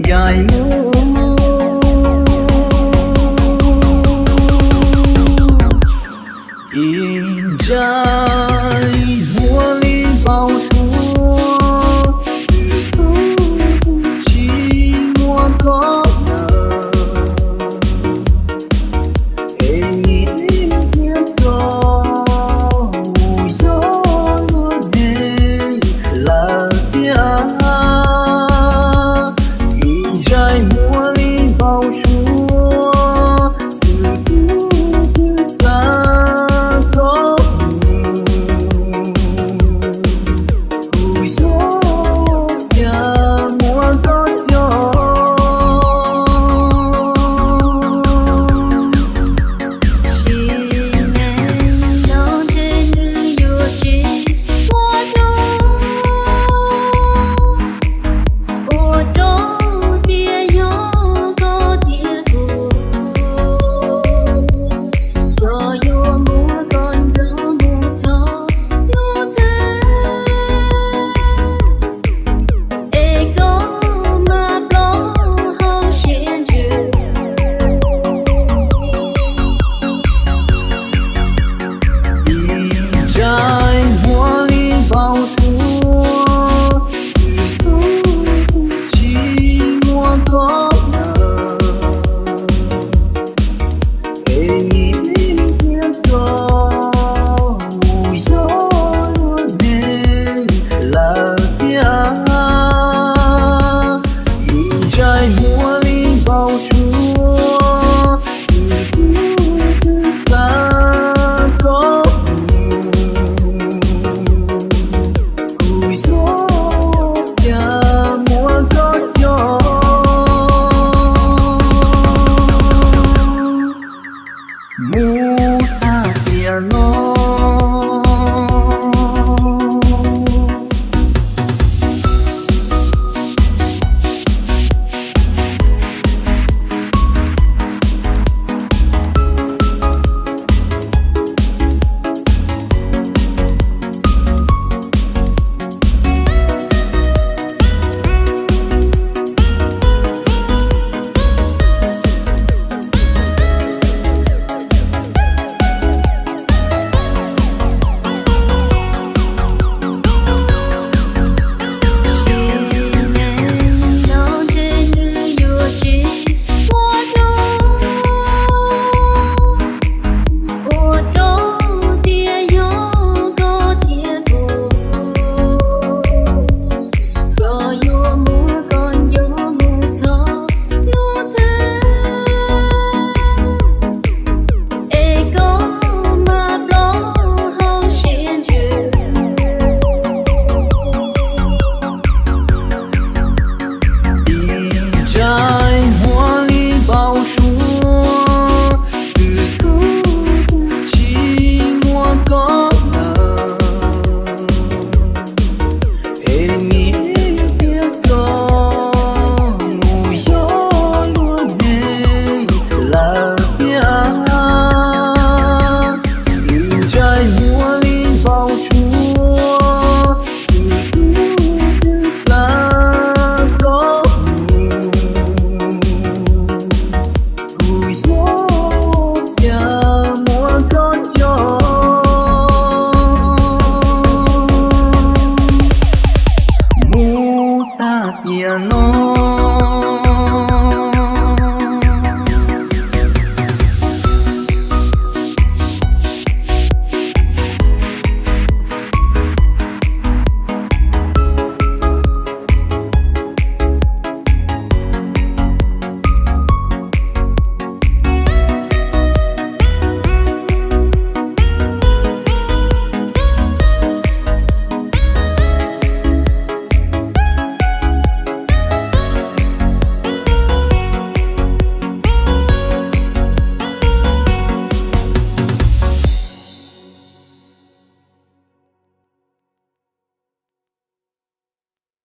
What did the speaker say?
caij mus. Ib ntsais muag li npau suav, xwm tub tsis muaj koj lawm, es nim thiab koj mus yog luag neeg lawm tiag. Ib ntsais muag li npau suav, xwm tub twb plam koj mus, kuv xyov cas muab koj coj. Sim neej los ntshe nws yuav tsis muaj hnub, ua rau tias yog koj thiab kuv, koj yuav muab koj nco mus txog hnub twg, es koj mam plob hauv siab ntsws. Ib ntsais muag li npau suav, xwm tub tsis muaj koj lawm, es nim thiab koj mus yog luag neeg lawm tiag. Ib ntsais muag li npau suav, xwm tub twb plam koj mus, kuv xyov cas muab koj coj. Mus tag tiam no. Sim neej los ntshe nws yuav tsis muaj hnub, ua rau tias yog koj thiab kuv, koj yuav muab koj nco mus txog hnub twg, es koj mam plob hauv siab ntsws. Ib ntsais muag li npau suav, xwm tub tsis muaj koj lawm, es nim thiab koj mus yog luag neeg lawm tiag. Ib ntsais muag li npau suav, xwm tub twb plam koj mus, kuv xyov cas muab koj coj. Mus tag tiam no.